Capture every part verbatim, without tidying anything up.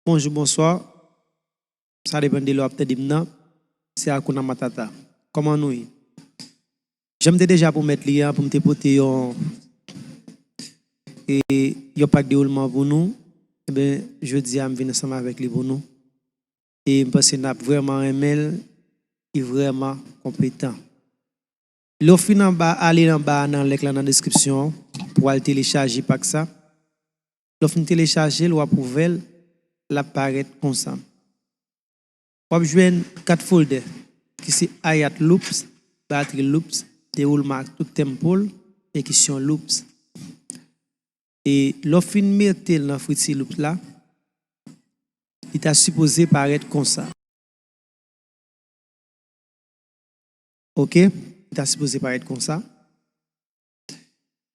Bonjou, bonswa. Sa depann de lè w ap tande m nan. Se Hakuna Matata. Kòman nou ye? Jan m te deja pwomèt li an, pou m te pote yon, e, yon pak dewoulman pou nou, ebyen, jodi a, m vin ansanm avèk li pou nou. E m panse n ap vrèman renmen l, li vrèman konpetan. Lè w fin anba, ale anba a nan link la nan deskripsyon an pou w al telechaje pak sa. Lè w fin telechaje l, w ap ouvè l, l ap parèt konsa. W ap jwenn kat folder ki se hi-hat loops, battery loops, dewoulman ak tout tempo l, e kesyon loops. E lè w fin mete l nan Fruity Loops la, li ta sipoze parèt konsa. Oke? Li ta sipoze parèt konsa.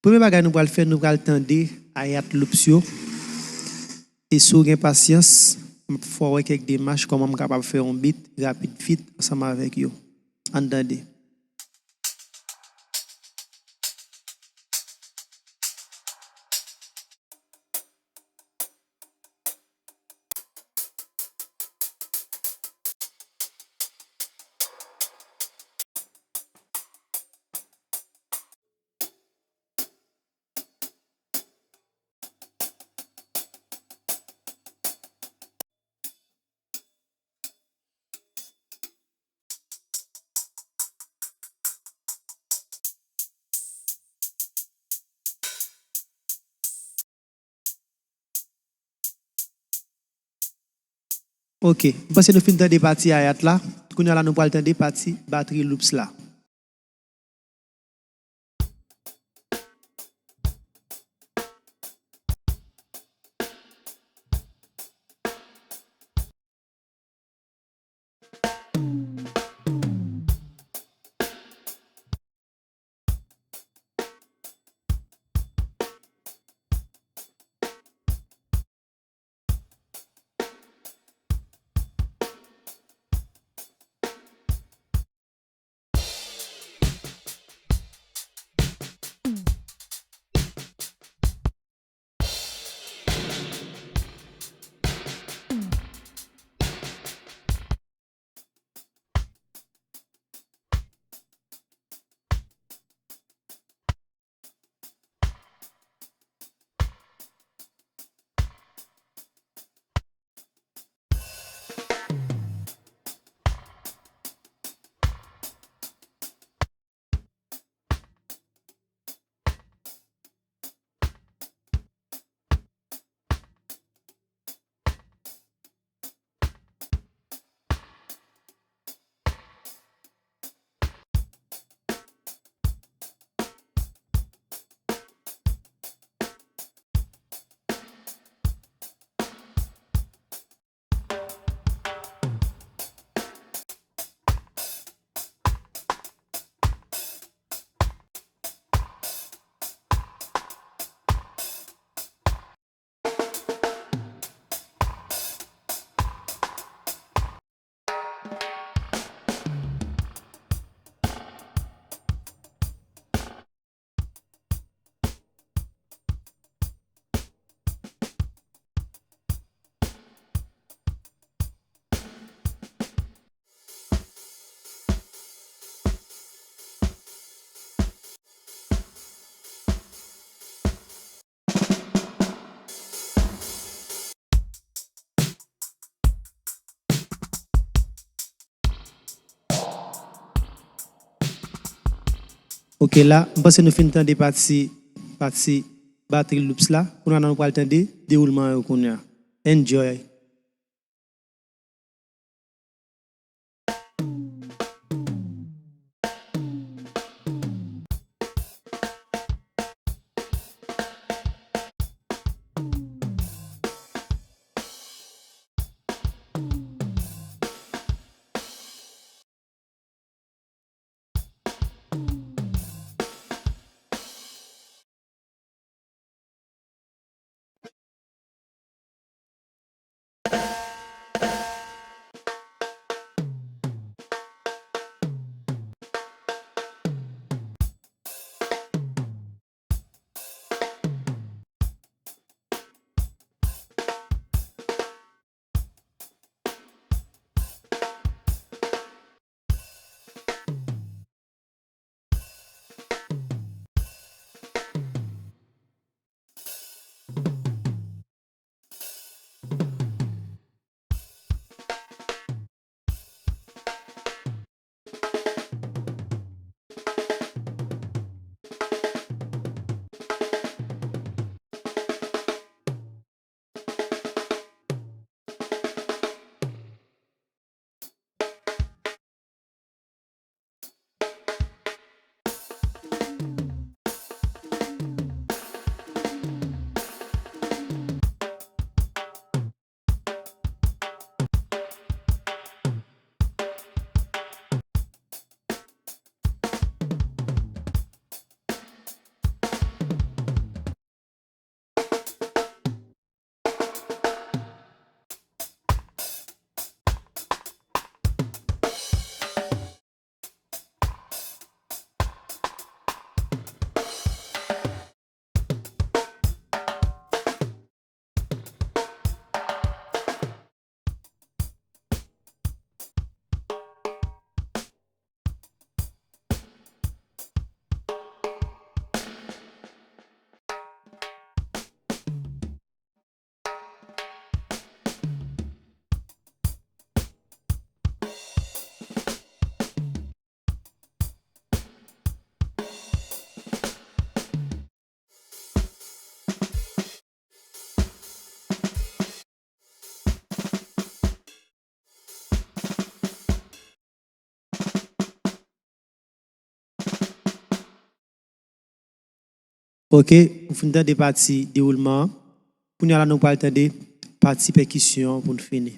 Premye bagay nou pral fè, nou pral tande hi-hat loops yo. E si w gen pasyans, m ap fè w wè kèk demach kòman m kapab fè yon beat rapid vit ansanm avèk yo. Ann tande. Oke, m panse nou fin tande pati hi-hat la. Kounye a la, nou pral tande pati battery loops la. Oke, la, m panse nou fin tande pati, pati battery loops la. Kounye a nou pral tande dewoulman yo kounye a. Enjoy! Ok, nou fin tande pati dewoulman an. Kounye a la, nou pral tande pati pèkisyon an pou n fini.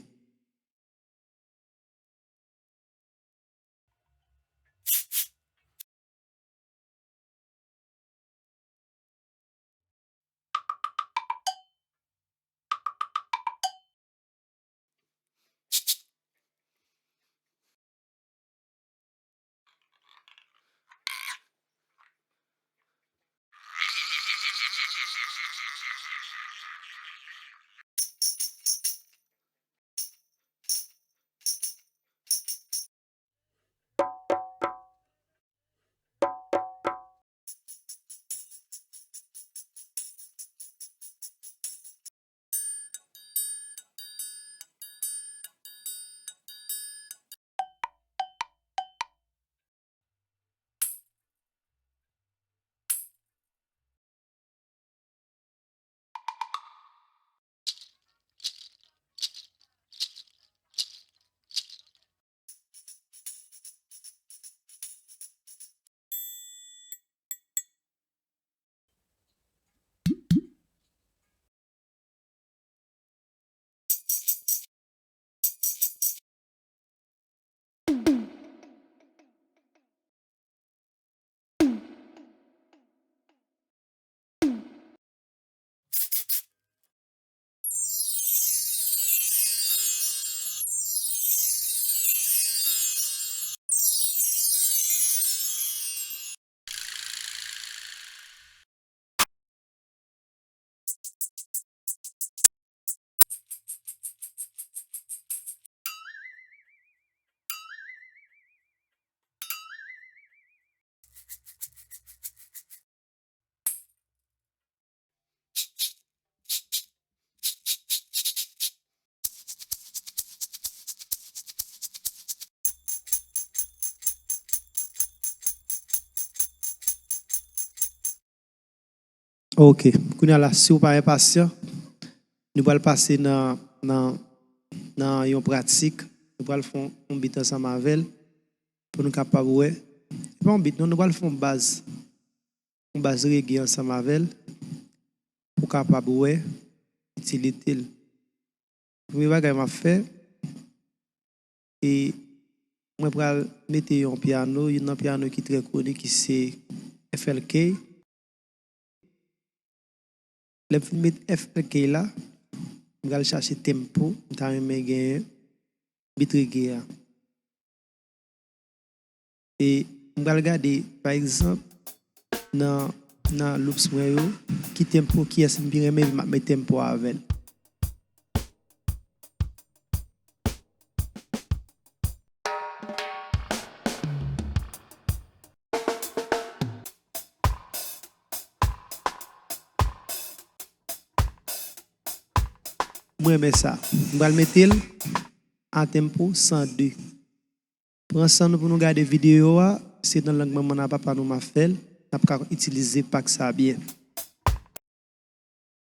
Ok, kounye a la, si w pa enpasyan, nou pral pase nan, nan, nan yon pratik. Nou pral fè yon, yon bit ansanm avè l pou nou kapab wè. Se pa yon bit, non, nou pral fè yon baz, yon baz rege ansanm avè l pou w kapab wè itilite l. Premye bagay m ap fè, e mwen pral mete yon pyano, youn nan pyano ki trè koni, ki se F L K. Lè m fin met F L K la, m pral chache tempo m ta renmen genyen bit rege a. E m pral gade, pa egzanp, nan, nan loops mwen yo, ki tempo, kiyès m pi renmen, epi m ap met tempo a avè l. Mwen renmen sa. M pral mete l a tempo san de. Pran san nou pou nou gade videyo a. Se nan lang manman n ak papa nou m ap fè l. N ap ka itilize pak sa byen.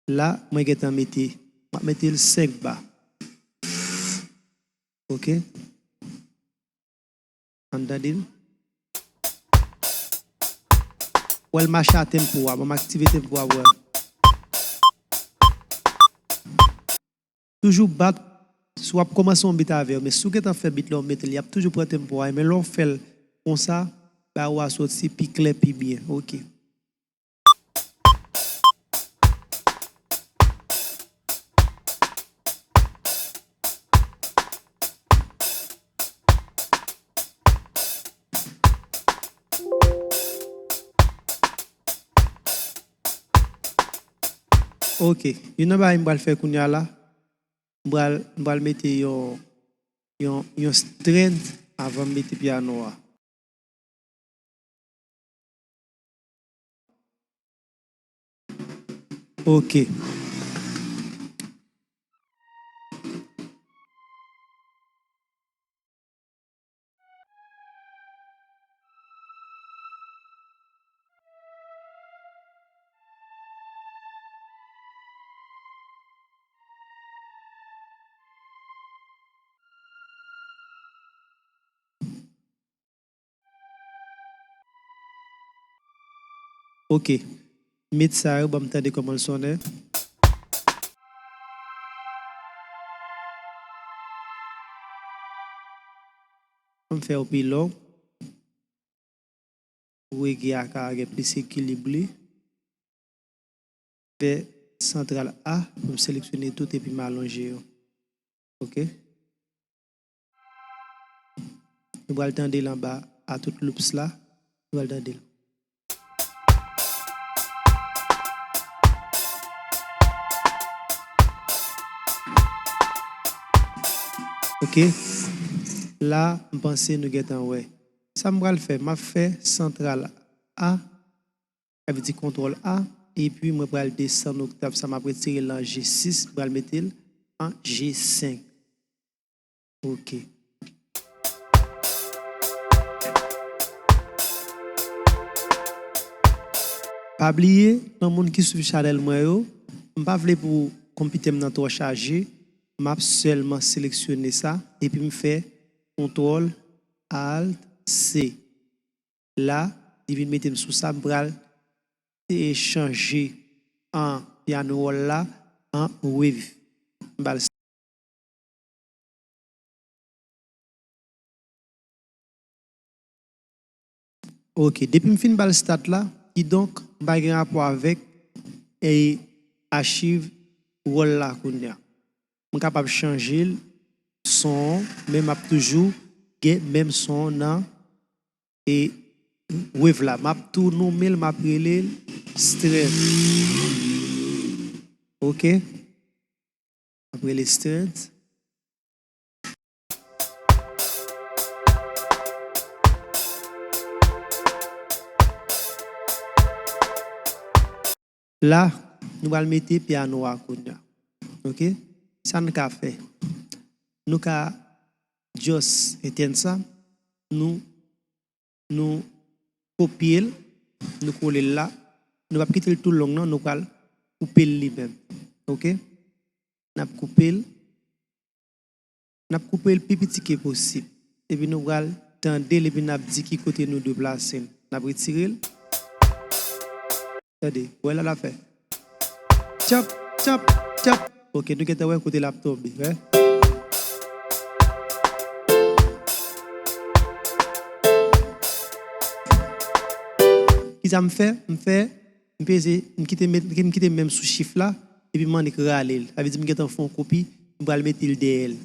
La, mwen gentan mete, m ap mete l senk ba. Ok? Ann tande l. Wè l mache a tempo a. Ban m aktive tempo a pou wè. Toujou bat, si w ap kòmanse yon bit avè yo, men si w gentan fè bit la, w mete l, y ap toujou pran tempo a, men lè w fè l konsa, ba ou a soti pi klè, pi byen. Ok. Ok, youn nan bagay m pral fè kounye a la, m pral, m pral mete yon, yon, yon strand avan m mete pyano a. Ok. Ok. Met sa yo, ban m tande kòman l sonnen. An m fè yo pi long. Pou rege a ka gen plis ekilib li. Fè santral A, pou m seleksyone tout epi m alonje yo. Ok. Nou pral tande l anba a tout loops la. Nou pral tande l. Ok. La, m panse nou gentan wè. Sa m pral fè, m ap fè santral A, sa vle di kontwòl A, epi mwen pral desann oktav sa, m ap retire l nan G sis, m pral mete l an G senk. Ok. Pa bliye, nan moun ki swiv chanèl mwen yo, m pa vle pou konpitè m nan twò chaje, m ap sèlman seleksyone sa, epi m fè kontwòl Alt C. La, li vin mete m sou sa, m pral, e, chanje an piano roll la an wave. M ba l. Ok, depi m fin ba l start la, kidonk, m pa gen rapò avèk, e, achiv roll la kounye a. M kapab chanje l, son, men m ap toujou gen menm son nan, e, wave la. M ap tou nonmen l, m ap rele l strength. Ok? M ap rele strength. La, nou pral mete pyano a kounye a. Ok? Sa n ka fè? Nou ka just etèn sa, nou, nou kopye l, nou kole l la. Nou p ap kite l tou long non, nou pral koupe l li menm. Ok? N ap koupe l. N ap koupe l pi piti ke posib. Epi nou pral tande l, epi n ap di ki kote nou dwe plase l. N ap retire l. Tande, wè la l ap fè. Tchap, tchap, tchap. Ok, nou gentan wè kote l ap tonbe, wè. Kisa m fè? M fè M peze, m kite, m kite m menm sou chif la, epi m annik rale l. Sa vle di m gentan fè yon kopi, m pral mete l dèyè l.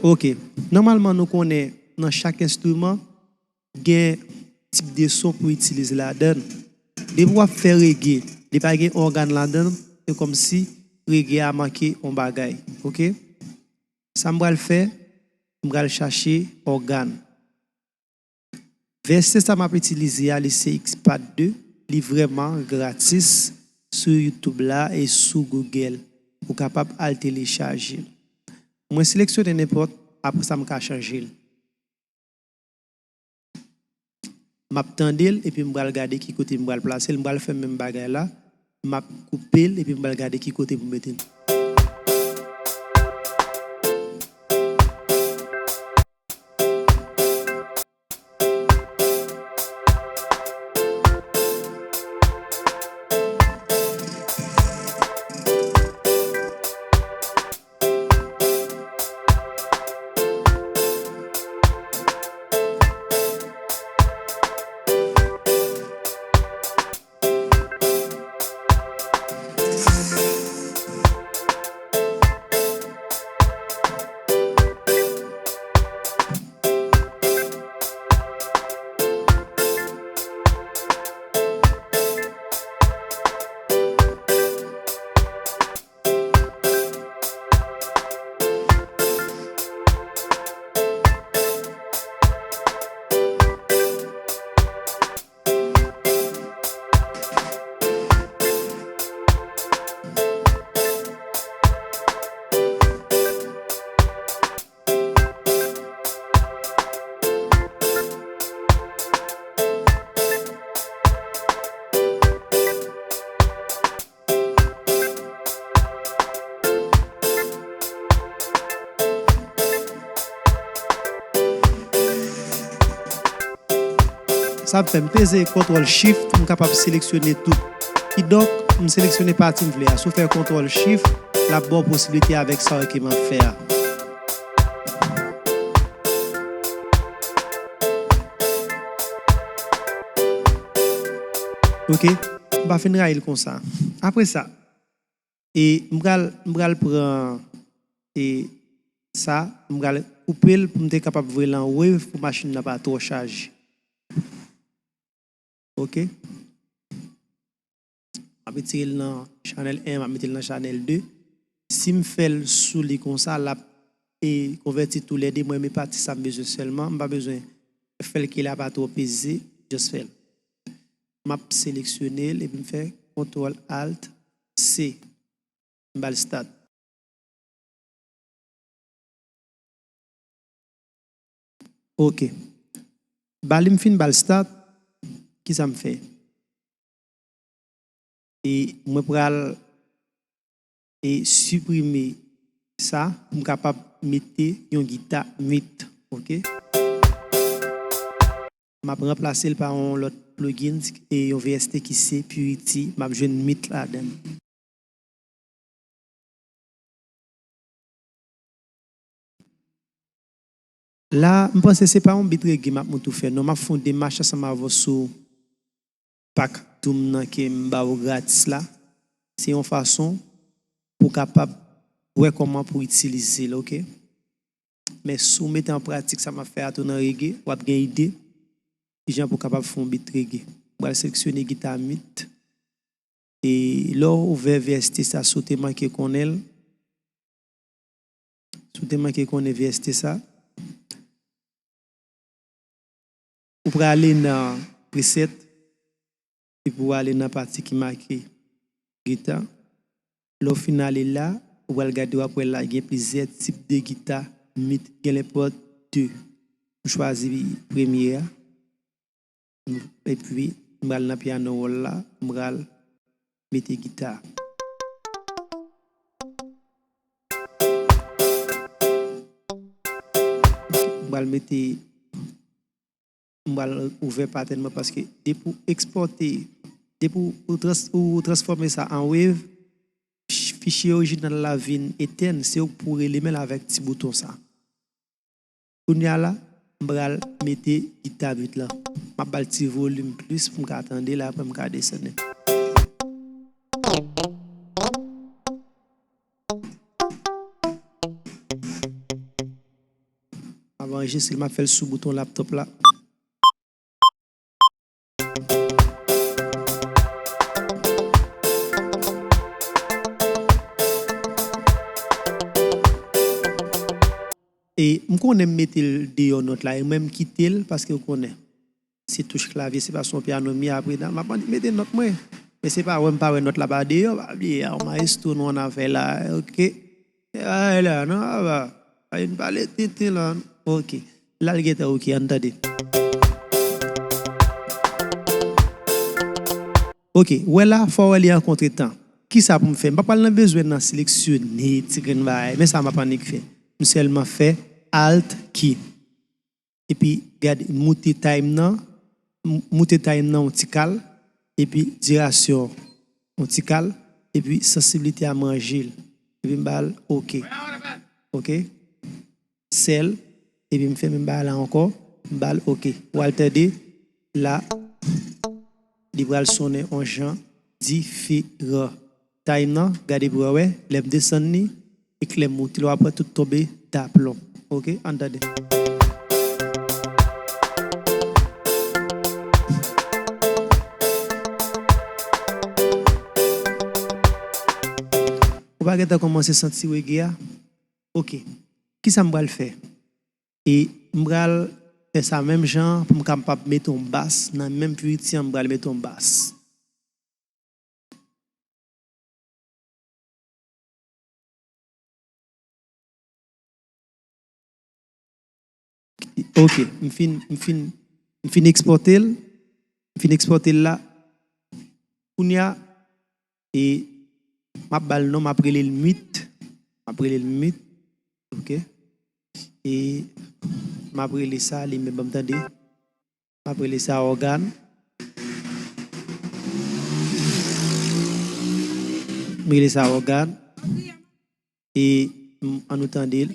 Ok. Nòmalman, nou konnen nan chak enstriman, gen tip de son pou itilize ladan l. Depi w ap fè rege, li pa gen ògàn ladan l, se kòmsi rege a manke yon bagay. Ok? Sa m pral fè, m pral chache ògàn. Vèsye sa m ap itilize a, li se X Pad de, li vrèman gratis sou YouTube la e sou Google. Ou kapab al telechaje l. Mwen seleksyone nenpòt, apre sa m ka chanje l. M ap tande l, epi m pral gade ki kote m pral plase l. M pral fè menm bagay la. M ap koupe l, epi m pral gade ki kote pou mete l. Sa ap fè m peze kontwòl Shift pou m kapab seleksyone tout. Kidonk, m seleksyone pati m vle a. Si w fè kontwòl Shift, l ap ba w posiblite avèk sa w wè ke m ap fè a. Ok, m pa fin rayi l konsa. Apre sa, e m pral, m pral pran, e sa, m pral koupe l pou m te kapab voye l an wave pou machin nan pa twò chaje. Ok. M ap retire l nan chanèl en, m ap mete l nan chanèl de. Si m fè l sou li konsa, l ap, e, konvèti toulède. Mwen, men pati sa m bezwen sèlman. M pa bezwen fè l ke la pa twò peze. Just fè l. M ap seleksyone l epi m fè kontwòl Alt C. M ba l start. Ok. Ba li m fin ba l start, kisa m fè? E mwen pral, e, siprime sa pou m kapab mete yon gita mute. Ok. M ap ranplase l pa yon lòt plugin, e yon V S T ki se Purity. M ap jwenn mute ladan l. La, m panse se pa yon beat reggae m ap montre w fè, non. M ap fè yon demach ansanm avè w sou pak Doom nan ke m ba w gratis la. Se yon fason pou w kapab wè kòman pou w itilize l, ok? Men si w mete an pratik sa m ap fè a tou nan reggae, w ap gen ide kijan pou w kapab fè yon beat reggae. M pral seleksyone gita mute. E lè w ouvè V S T sa, si w te manke konnen l, si w te manke konnen V S T sa, ou prale nan preset, epi w ale nan pati ki make gita. Lè w fin ale la, ou pral gade, w ap wè la gen plizyè tip de gita mute, gen nenpòt de. M chwazi premye a. Epi, m pral nan piano roll la, m pral mete gita. M pral mete, m pral ouvè pattern mwen paske depi w ekspòte, depi w trans-, ou transfòme sa an wave, ch-, fichye orijinal la vin etèn, se ou k pou relemen l avèk ti bouton sa. Kounye a la, m pral mete gita beat lan. M ap ba l ti volim plis pou m ka tande l, apre m ka desann li. M ap anrejistre l, m ap fè l sou bouton laptop la. E m konnen m mete l deyò nòt la, e mwen m kite l, paske w konnen, se touch klavye, se pa sou yon pyano m ye, apre, m ap annik mete nòt mwen. Men se pa wè m pa wè nòt la pa deyò, pa bliye, a, maestro nou an afè la, ok. E bagay la, non, ava. Ay, n pale tenten la. Ok. La l gentan ok, ann tande. Ok, wè la, fò wè li an kontretan. Kisa pou m fè? M pa pral nan bezwen nan seleksyone ti grenn bagay. Men sa m ap annik fè. M sèlman fè Alt key. Epi gade, moute time nan, m-, moute time nan yon ti kal, epi dirasyon yon ti kal, epi sansiblite a manje l. Epi m ba l ok. Ok? Sèl, epi m fèmen bagay la ankò, m ba l ok. W al tande, la, li pral sonnen yon jan diferan. Time nan, gade pou w wè, lè m desann li, e lè m moute l, w ap wè tout tonbe daplon. Ok, ann tande. Ou pa gentan kòmanse santi reggae a? Ok. Kisa m pral fè? E m pral fè sa menm jan pou m kapab mete yon bas. Nan menm Purity an, m pral mete yon bas. Ok, m fin, m fin, m fin ekspòte l. M fin ekspòte l la. Kounye a, e m ap ba l non, m ap rele l mute. M ap rele l mute. Ok. E m ap rele sa, li menm, ban m tande. M ap rele sa ògàn. M rele sa ògàn. E, m, ann nou tande l.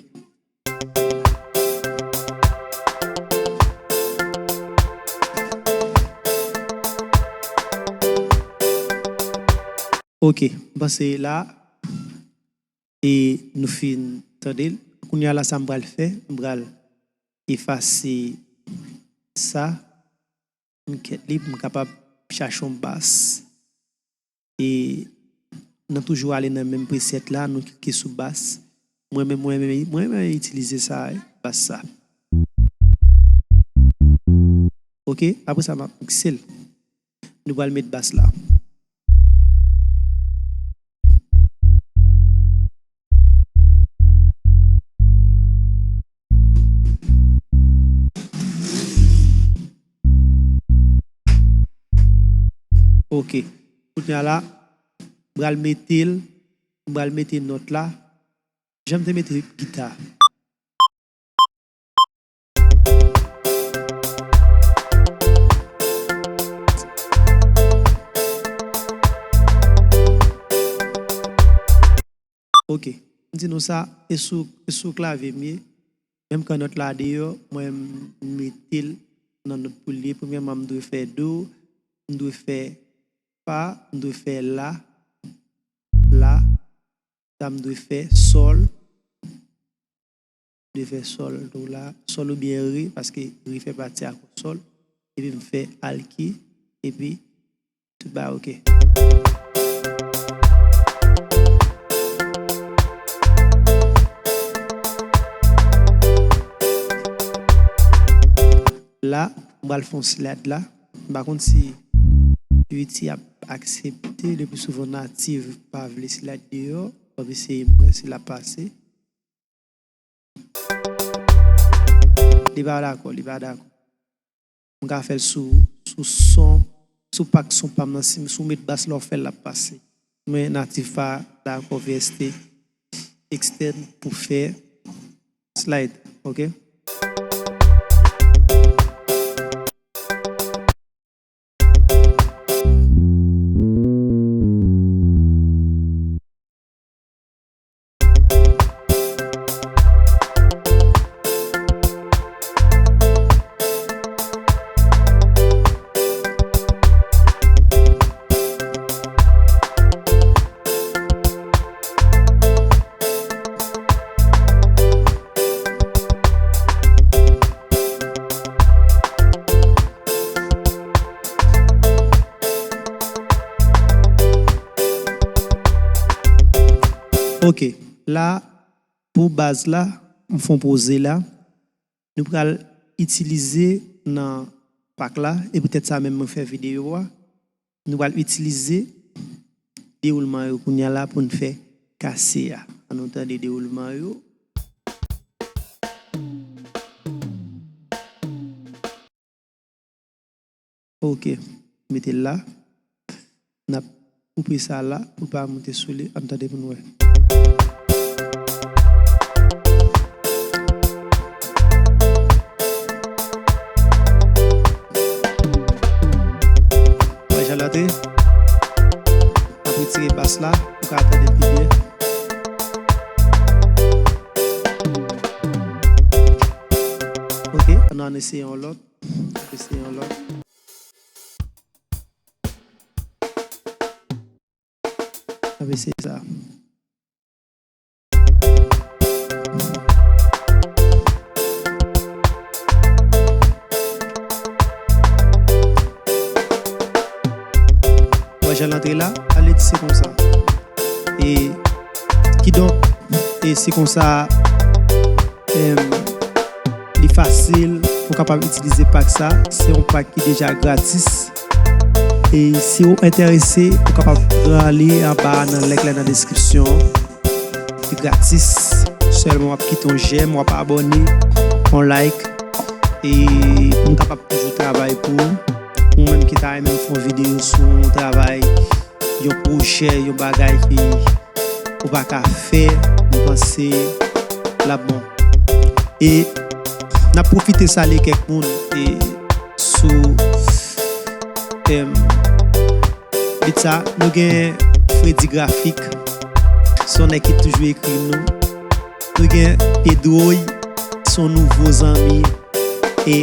Ok, m panse la, e nou fin tande l. Kounye a la, sa m pral fè, m pral efase sa. M kèt li pou m kapab chache yon bas. E nan toujou ale nan menm preset la, nou klike sou bas. Mwen menm, mwen menm, mwen menm itilize sa, bas sa. Ok, apre sa, m ap mikse l. Nou pral met bas la. Ok. Kounye a la, m pral mete l, m pral mete nòt la, jan m te mete gita. Ok. M di nou sa, e sou, e sou klavye m ye. Menm kan nòt la deyò, mwen m mete l nan nòt pou l ye. Premyèman, m dwe fè do, m dwe fè fa, m dwe fè la, la, sa m dwe fè sòl, m dwe fè sòl tou la, sòl oubyen re, paske re fè pati akò sòl, epi m fè alki, epi tout bagay ok. La, m pral fè yon slide la. M pa konn si Unity ap aksepte, le pli souvan native pa vle slide deyò. M ap eseye m wè si l ap pase. Li pa dakò, li pa dakò. M ka fè l sou, sou son, sou pak son pa m nan, si, si w met bas la w fè l, l ap pase. Men native pa dakò V S T extend pou fè slide, ok? Ok, la, pou baz la, m fè yon poze la. Nou pral itilize nan pak la, e poutèt sa menm mwen fè videyo a. Nou pral itilize dewoulman yo kounye a la pou n fè kase a. Ann nou tande dewoulman yo. Ok, mete l la. N ap koupe sa la pou l pa monte sou li. Ann tande pou n wè. Wè jan l antre. N ap retire bas la pou ka tande l pi byen. Ok, ann, ann eseye yon lòt. Eseye yon lòt. N ap eseye sa. Wè jan l antre la, ale di se konsa. E kidonk, e se konsa, em, li fasil pou w kapab itilize pak sa. Se yon pak ki deja gratis. E si w enterese, ou kapab pran li anba nan link la nan deskripsyon. Li gratis. Sèlman w ap kite yon jèm, w ap abòne, yon like. E pou m kapab toujou travay pou ou. Ou menm ki ta renmen m fè yon videyo sou yon travay, yon pwojè, yon bagay ki ou pa ka fè, m panse l ap bon. E n ap pwofite salye kèk moun e sou sou em, bit sa. Nou gen Freddy Graphic, se yon nèg ki toujou ekri nou. Nou gen Pedroy, se yon nouvo zanmi e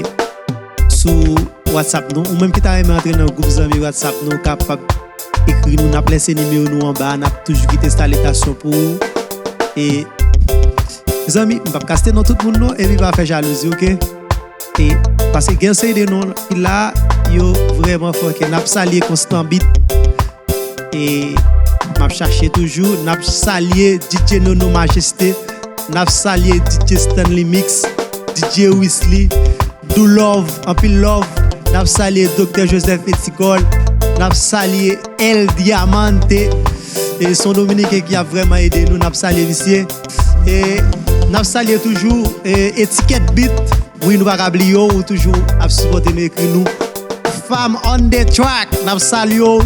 sou WhatsApp nou. Ou menm ki ta renmen antre nan gwoup zanmi WhatsApp nou, kapab ekri nou, n ap lese nimewo nou anba, n ap toujou kite salitasyon pou ou. E zanmi, m p ap ka site non tout moun non, epi pa fè jalouzi, oke? E paske gen seri de non ki la, yo vrèman fòkè. N ap salye Constant Beat. E m ap chache toujou. N ap salye D J Nono Majeste. N ap salye D J Stanley Mix, D J Wesley, Do Love, anpil love. N ap salye Doktè Joseph Etigol. N ap salye El Diamante. E se yon Dominiken ki ap vrèman ede nou. N ap salye misye. E n ap salye toujou e, Etiquette Beat. Wi, nou pa ka bliye w, ou toujou ap sipòte nou, ekri nou. Fam on the track, n ap salye w.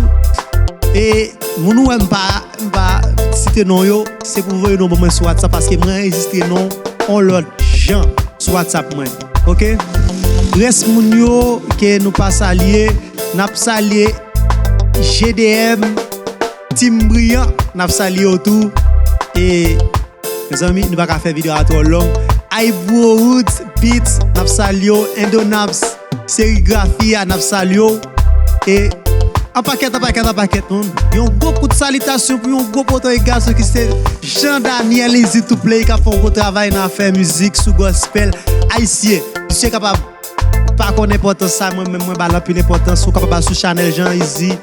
E moun ou wè m pa, m pa site non yo, se pou voye non ban mwen sou WhatsApp, paske mwen anrejistre non on lòt jan sou WhatsApp mwen. Oke? Rès moun yo ke nou pa salye, n ap salye G D M, Team Brillant, n ap salye yo tou. E mezanmi, nou pa ka fè videyo a twò long. Eyebrow Roots Beats, n ap salye w. Endonaps, Serigrafi a, n ap salye w. E an pakèt, an pakèt, an pakèt moun. Yon gwo kout salitasyon pou yon gwo poto e gason ki se Jean Daniel Easy to Play, k ap fè yon gwo travay nan afè mizik sou gospel ayisyen. Misye kapab pa konn enpòtans sa, mwen menm mwen ba l anpil enpòtans. Ou kapab al sou chanèl Jean Easy,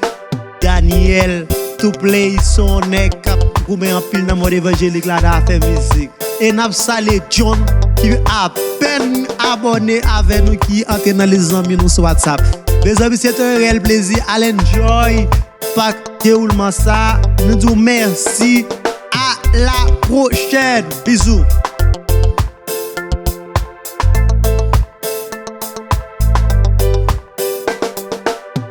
Daniel to Play, se yon nèg k ap goumen anpil nan mond evanjelik la, nan afè mizik. E n ap salye John ki apèn abòne avè nou, ki antre nan lis zanmi nou sou WhatsApp. Mezanmi, se te yon reyèl plezi. Al enjoy pak dewoulman sa. Nou di w mèsi. A la pwochèn. Bizou.